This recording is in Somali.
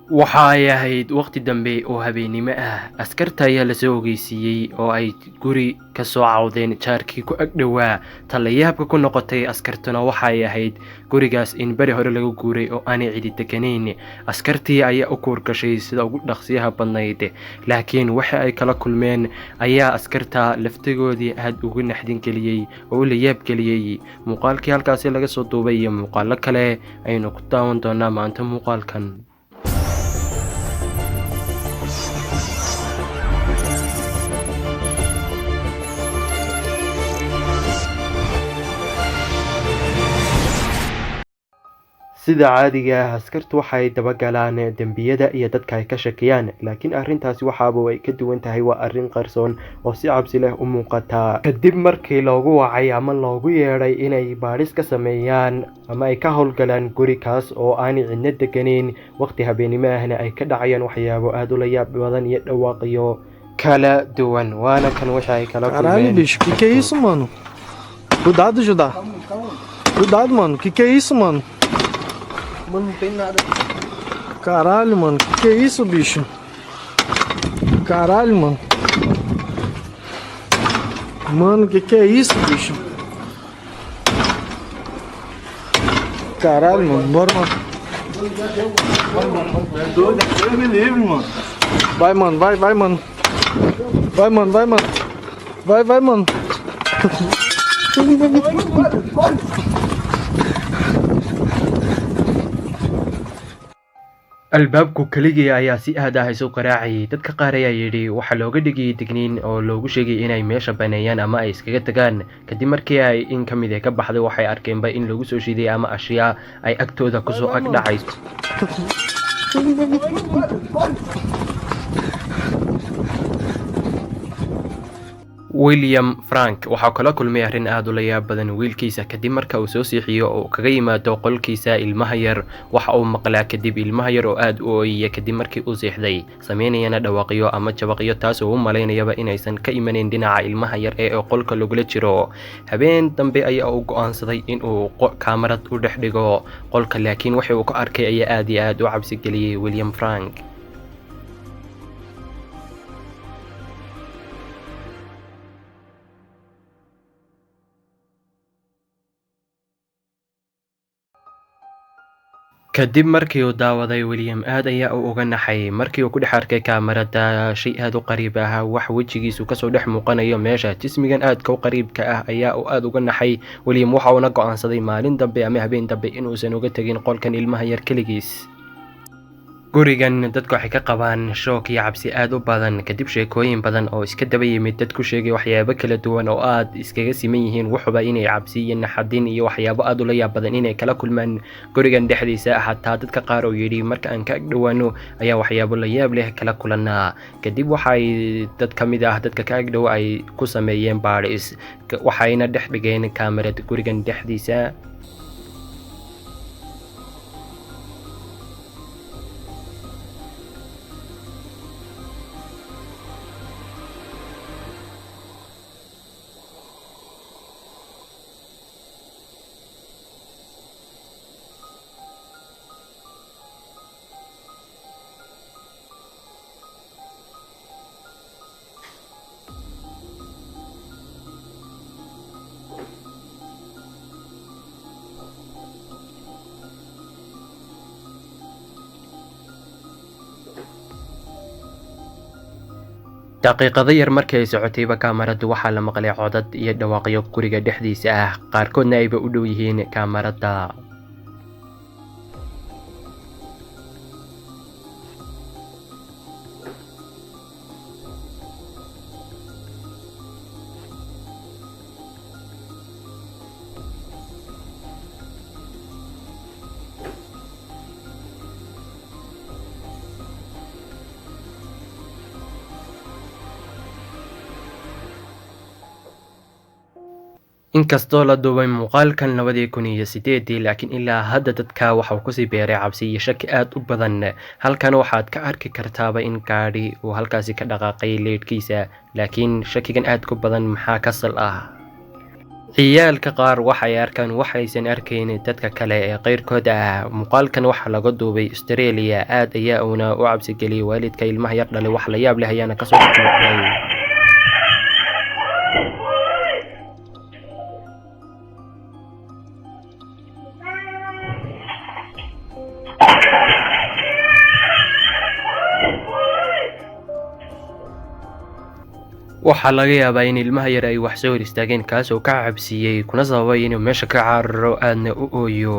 Waxa ay ahayd waqti dambe oo habeennimo ah. Askarta ayaa la soo ogeysiiyey oo ay guri ka soo cawdeen jaarkii ku ag dhowaa. Taliyaabka ku noqotay askartuna waxa ay ahayd gurigaas in beri hore laga guuray oo aanay cidi degganayn. Askartii ayaa u kuur gashay sida ugu dhaqsiyaha badnayd, laakiin waxa ay kala kulmeen ayaa askarta laftigoodii aad ugu naxdin geliyey oo u la yaab geliyey. Muuqaalkii halkaasi laga soo duubay iyo muuqaallo kale ayaynu ku daawan doonaa maanta muuqaalkan. Sida caadiga ah, askartu waxay dabagalaan dembiyada iyo dadka ay ka shakiyaan, laakiin arrintaasi waxaaba ay ka duwan tahay. Waa arrin qarsoon oo si cabsi leh u muuqata. Kadib markii loogu wacay ama loogu yeedhay inay baadhis ka sameeyaan ama ay ka howlgalaan guri kaas oo aanay cidna degganayn, waqti habeennimo ahna ay ka dhacayaan waxyaabo aad u la yaab badan iyo dhawaaqyo kala duwan, waana kan waxa ay kala Caralho, kulmeen. Bicho, que é isso, mano? Cuidado, Judá. Cuidado, mano. Que é isso, mano? Mano, não tem nada. Caralho, mano. Que é isso, bicho? Caralho, mano. Mano, que é isso, bicho? Caralho, mano. Bora, mano. É doido, é Deus me livre, mano. Vai, mano. Vai, vai, mano. Vai, mano. Vai, mano. Vai, vai, mano. Albaabku keligii ayaa si aad ah isu qaraacayay. Dadka qaar ayaa yidhi waxaa looga dhigayay digniin oo loogu sheegay inay meesha baneeyaan ama ay iskaga tagaan. Kadib markii ay in ka mid ah ka baxday, waxay arkeenba in lagu soo shiiday ama ashyaa ay agtooda kusoo ag dhacayso. William Frank waxaa kala kulmay arrin aad u la yaab badan wiilkiisa. Kadib marka uu soo seexiyo oo kaga yimaado qolkiisa ilmaha yar, waxa uu maqlaa kadib ilmaha yar oo aad u ooyaya kadib markii uu seexday, sameynayana dhawaaqyo ama jabaqyo, taas oo u malaynayaba inaysan ka imanayn dhinaca ilmaha yar ee qolka lagula jiro. Habeen dambe ayaa uu go'aansaday in uu kaamarad u dhex dhigo qolka, laakiin waxa uu ka arkay ayaa aad iyo aad u cabsi geliyey William Frank. Kadib markii uu daawaday, William aad ayaa uu uga naxay markii uu ku dhex arkay kaamarada shay aad u qariib ah, wax wejigiisu kasoo dhex muuqanayo meesha. Jismigan aadka u qariibka ah ayaa uu aad uga naxay William, waxa uuna go'aansaday maalin dambe ama habeen dambe inuusan uga tegin qolkan ilmaha yar keligiis. Gurigan dadku waxay ka qabaan shoog iyo cabsi aad u badan kadib sheekooyin badan oo iska daba yimid, dad ku sheegay waxyaabo kala duwan oo aad iskaga siman yihiin, wuxuba inay cabsi iyo naxadin iyo waxyaabo aad ula yaab badan inay kala kulmaan gurigan dhexdiisa. Xataa dadka qaar oo yidhi marka aan ka ag dhowaano ayaa waxyaabo la yaab leh kala kulanaa. Kadib waxay dad ka mid ah dadka ka ag dhow ay ku sameeyeen baadhis, waxayna dhex dhigeen kaamarad gurigan dhexdiisa. Daqiiqado yar markii ay socotayba kaamaradu, waxaa la maqlay codad iyo dhawaaqyo guriga dhexdiisa ah, qaarkoodna ayba u dhow yihiin kaamarada. Inkastoo la duubay muuqaalkan 2008-dii, laakiin ilaa hadda dadka waxa uu kusii beeray cabsi iyo shaki aad u badan. Halkan waxaad ka arki kartaaba in gaadhi uu halkaasi ka dhaqaaqay leedhkiisa, laakiin shakigan aad ku badan maxaa ka sal ah? Ciyaalka qaar waxay arkaan waxaysan arkayn dadka kale ee qeyrkooda ah. Muuqaalkan waxaa laga duubay Australia, aad ayaa uuna u cabsi geliyay waalidka ilmaha yar dhalay. Wax la yaab leh ayaana kasoo dhex muuqday. Waxaa laga yaabaa in ilmaha yar ay wax soo hor istaageen, kaas oo ka cabsiiyey kuna sababay inuu meesha ka cararo, aadna u ooyo.